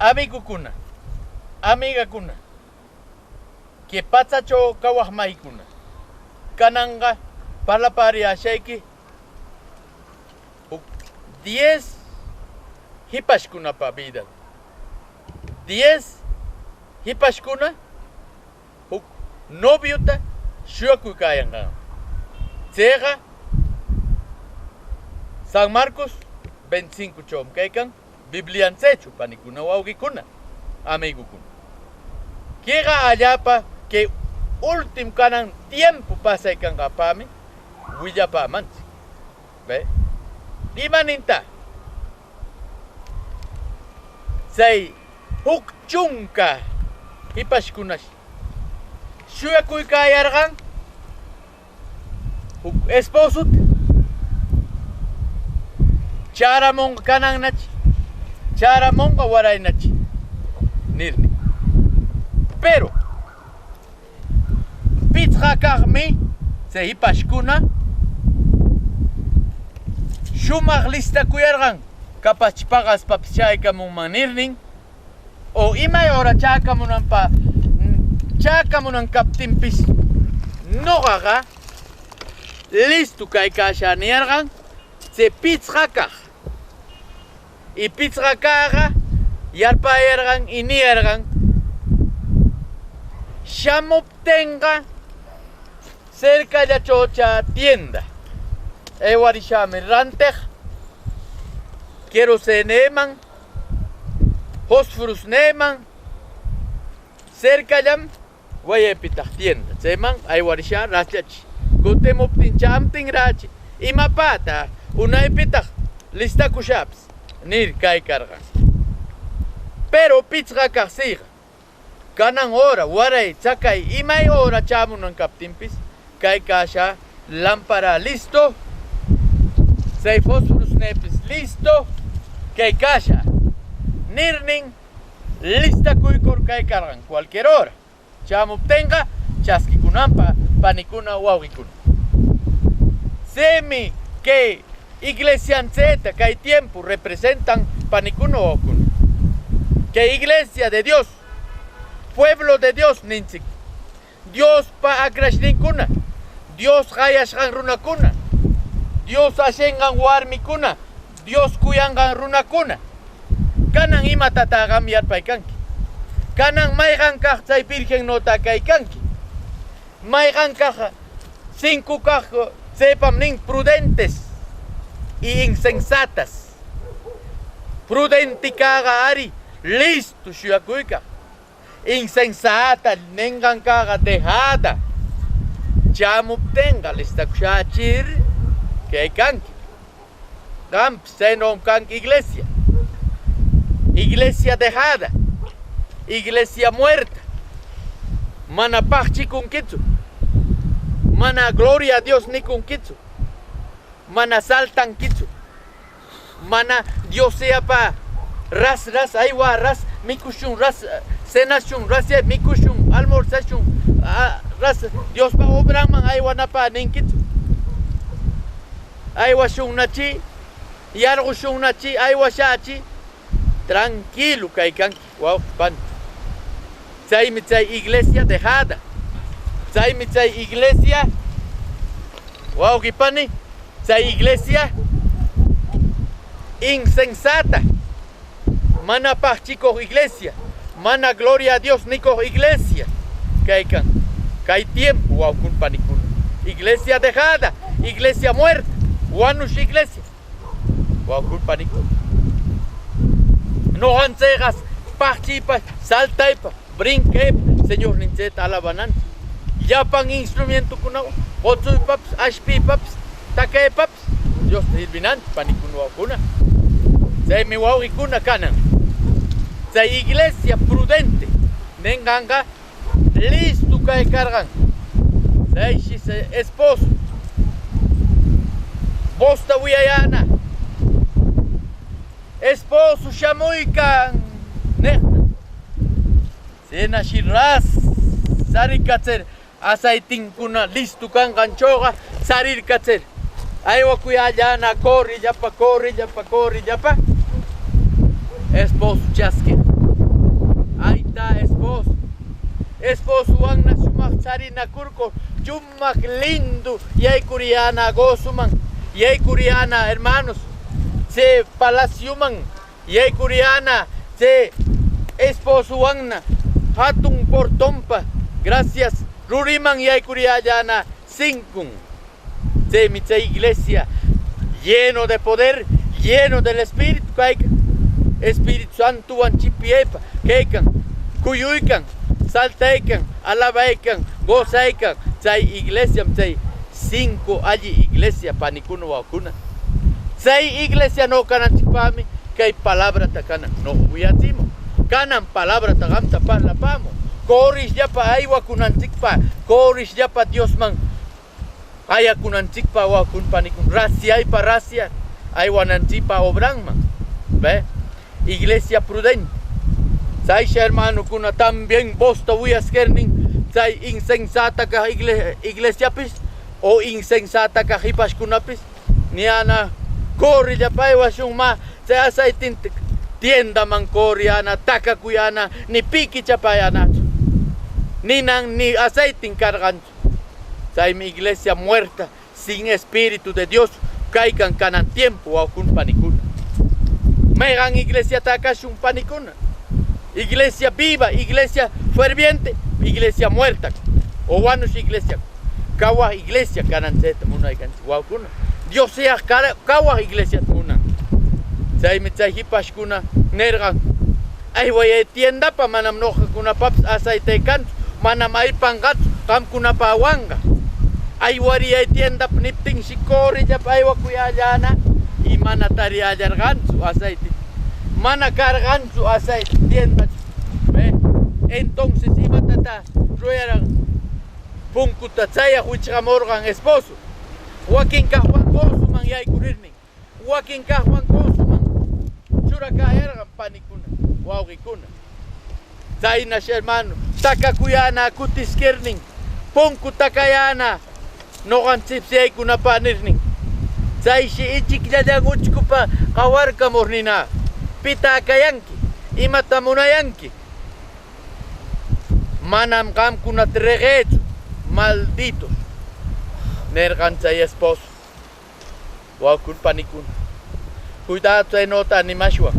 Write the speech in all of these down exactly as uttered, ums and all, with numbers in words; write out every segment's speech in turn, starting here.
Amigokuna, amigakuna, kay patsachö kawaq maykuna, kananqa parlapariyäshayki huk diez hipashkunapa vida. Diez hipashkuna huk noviota shuyakuykänqan. Chayqa San Marcos veinticinco chömi kaykan, Biblian chaychö, panikuna, wawqikuna, amigokuna. Kayqa allapa kay último kanan tiempo pasaykanqapami willapämanchik. ¿Ve? ¿Imanintaq? Chay huk chunka hipashkunash shuyakuykäyarqan huk esposota: "Charamunqa kanannachi, charamunqa waraynachi", nirnin. Pero pichqa kaqmi chay hipashkuna shumaq listakuyarqan, capaz paqaspapis chaykamunman nirnin, o imay hora chaykamunanpa, chaykamunankaptinpis, ñuqaqa listo kaykäshä niyarqan chay pichqa kaq. Y pichqa kaqqa yarpayarqan y niyarqan: "Shamuptinqa cercallachöcha tienda aywarishämi rantiq, querosenman, fósforosman, cercallam wayaypitaq tienda, chayman aywarishä rachachi. Kutimuptin chämuptinrachi, imapata unaypitaq listakushäpis", nir kaykarqan. Pero pichqa kaq siqa, kanan hora, waray, chakay, imay hora chämunankaptinpis, kaykäshä lámpara listo, chay fósforosnipis listo kaykäshä nirnin, listakuykur kaykarqan cualquier hora. Chämuptinqa chaskikunanpaq, panikuna, wawqikuna. Chaymi kay iglesianchikta kay tiempo representan, panikuna, wawqikuna. Kay iglesia de Dios, pueblo de Dios ninchik. Diospa akrashninkuna, Dios qayashqan runakuna, Dios ashinqan warmikuna, Dios kuyanqan runakuna. Kanan imatataq qam yarpaykanki? Kanan mayqan kaq chay virgen nota kaykanki? Mayqan kaq cinco kaq, chaypam nin prudentes y insensatas. Prudente kaqqa ari listo shuyakuykaq. Insensata ninqan kaqqa dejada. Chämuptinqa listakushächir kaykanki. Qampis chaynuwan kanki iglesia. Iglesia dejada. Iglesia muerta. Mana paqchikunkichu. Mana gloria a Dios nikunkitsu. Mana saltankichu. Mana Dios seapa ras, ras, aywa, ras, mikushun, ras, eh, cenashun, ras, eh, mikushun, almorzashun, ah, ras, Diospa obranman aywanapa ninkichu. Aywashunnachi, yarqushunnachi, aywashachi. Tranquilo kaykanki, wawqi pani. Chaymi chay iglesia dejada. Chaymi chay iglesia, wawqi pani, chay iglesia insensata. Mana paqchikuq iglesia. Mana gloria a Dios nikuq iglesia kaykan. Kay tiempo, wawqi panikuna. Iglesia dejada, iglesia muerta, wanush iglesia. Wawqi panikuna. Nuqanchikqa paqchiypa, saltaypa, brincaypa Señorninchikta alabananchik. Llapan instrumentokunawan, quchuypapis, ashpiypapis, takaypapis Diosta sirvinanchik, panikuna, wawqikuna. Chaymi wawqikuna kanan. Chay iglesia prudente ninqanqa listo kaykarqan. Chayshi esposo vosta wiyayäna. Esposo shamuykan niqta. Chaynashi ras sarirkachir, aceitenkuna listo kanqanchawqa sarirkachir. Aywakuyalläna, correllapa, correllapa, correllapa. Esposo chaskir. Ahí está esposo. Esposowanna shumaq charinakurqu, shumaq lindo yaykuriyäna gozoman, yaykuriyäna hermanos, chay palacioman yaykuriyäna, chay esposowanna hatun portonpa, gracias, ruriman yaykuriyäna sinkun. Chaymi chay iglesia lleno de poder, lleno del Espíritu kaykan. Espíritu Santowan chipiyaypa kaykan, kuyuykan, saltaykan, alabaykan, gozaykan. Chay iglesiam chay cinco alli iglesia, panikuna, wawqikuna. Chay iglesia no kananchikpaqmi kay palabrata kanan no uyachimun. Kanan palabrata qamta parlapamun. Correllapa aywakunanchikpaq, correllapa Diosman qayakunanchikpaq, wawqikuna, panikuna, raciaypa raciar aywananchikpaq obranman. Ve, iglesia prudente. Chay hermanokuna también vozta uyaskirnin, chay insensata kaq igle-, iglesiapis o insensata kaq hipashkunapis, niyäna correllapa aywashun, mä chay aceiten tiendaman corriyäna, takakuyäna, ni piki chapayänachu. Ninan ni aceiten karqanchu. Chaymi iglesia muerta, sin Espíritu de Dios kaykan kanan tiempo, wawqikuna, panikuna. Mayqan iglesiata kashun, panikuna? Iglesia viva, iglesia ferviente, iglesia muerta, o wanush iglesia. Kawaq iglesia kanan chayta munaykanchik, wawqikuna. Dios Yaya kara-, kawaq iglesiata munan. Chaymi chay hipashkuna nirqan: "Aywayay tiendapa, manam nuqakunapaqpis aceite kanchu, manam aypanqachu qamkunapawanqa. Aywariyay tiendapa", niptinshi, correllapa aywakuyalläna y mana tariyallarqanchu aceite. Mana karqanchu aceite tiendachaw. ¿Ve? Entonces, ¿imatataq rurarqan? Punkuta chayaq wichqamurqan esposo. Wakin kaqwan gozoman yaykurirnin, wakin kaqwan gozoman churakäyarqan, panikuna, wawqikuna. Chaynash, hermano, takakuyäna kutiskirnin, punku takayäna nuqanchikpis yaykunapaq nirnin. Chayshi ichikllallan uchkupa qawarkamur nina: "¿Pitaq kayanki? ¿Imataq munayanki?" "Manam qamkunata riqïchu, malditos", nirqan chay esposo. Wawqikuna, panikuna, cuidado, chaynata animashwan.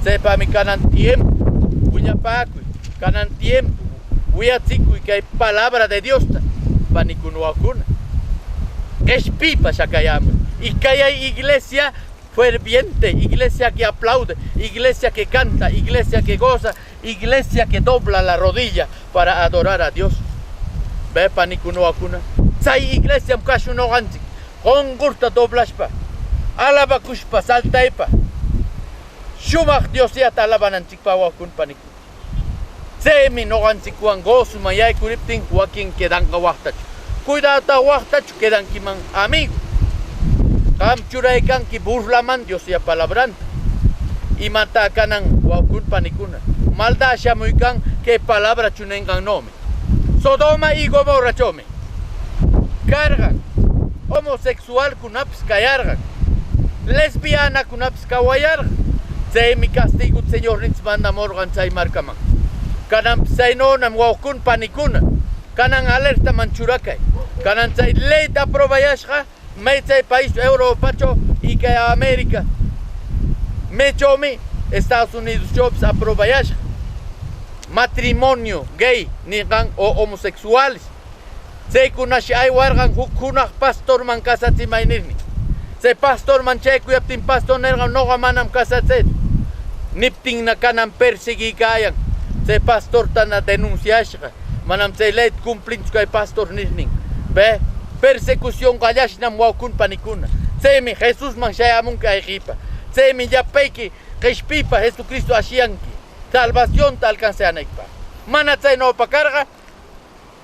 Chaypaqmi kanan tiempo willapakuy, kanan tiempo uyachikuy kay palabra de Diosta, panikuna, wawqikuna. Qishpiypa shakayämuy. Y kayay iglesia ferviente, iglesia que aplaude, iglesia que canta, iglesia que goza, iglesia que dobla la rodilla para adorar a Dios. Ve, panikuna, wawqikuna. Chay iglesiam kashun nuqanchik, qunqurta doblashpa, alabakushpa, saltaypa, shumaq Dios Yayata alabananchikpaq, wawqikuna, panikuna. Chaymi nuqanchikwan gozoman yaykuriptin wakin quedanqa waqtachaw. Cuidado, waqtachaw quedankiman, amigo. Qam churaykanki burlaman Dios Yaya palabranta. ¿Imataq kanan, wawqikuna, panikuna? Maldad shamuykan kay palabrachaw ninqannawmi. Sodoma y Gomorrachawmi karqan. Homosexualkunapis kayarqan. Lesbianakunapis kawayarqan. Chaymi castigo Señorninchis mandamurqan chay markaman. Kananpis chaynanam, wawqikuna, panikuna. Kanan alertaman churakay. Kanan chay leyta aprobayashqa, may chay país Europachaw y kay América, maychawmi, Estados Unidoschawpis aprobayashqa. Matrimonio gay ninqan o homosexuales. Chaykunashi aywarqan huk hunaq pastorman casachimay nirnin. Chay pastorman chaykuyaptin pastor nirqan: "Nuqa manam casachaychu", niptinna kanan perseguikayan. Chay pastortana denunciashqa. Manam chay leyta cumplinchu kay pastor nirnin. Ve, persecución qallashnam, wawqikuna, panikuna. Chaymi Jesusman shayamunki ayqipa. Chaymi llapayki qishpiypa Jesucristo ashiyanki. Salvacionta alcanzanaykipaq. Mana chaynawpa karqa,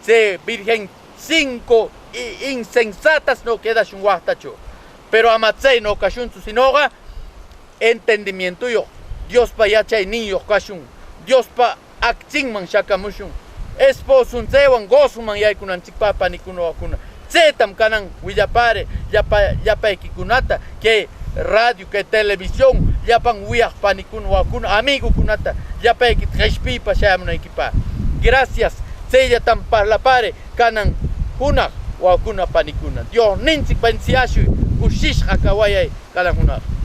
chay virgen cinco i-, insensatas no quedashun waqtachaw. Pero ama chaynaw kashunchu, sinoqa entendimientoyuq, Diospa yachayninyuq kashun, Diospa akchinman shakamushun, esposon chaywan gozoman yaykunanchikpaq, panikuna, wawqikuna. Chaytam kanan willapari llapa-, llapaykikunata, kay radio, kay televisión, llapan wiyaq panikuna, wawqikuna, amigokunata llapayki qishpiypa shayamunaykipaq. Gracias, chayllatam parlapari kanan hunaq, wawqikuna, panikuna. Diosninchik bendiciashun, kusisqa kawayay kanan hunaq.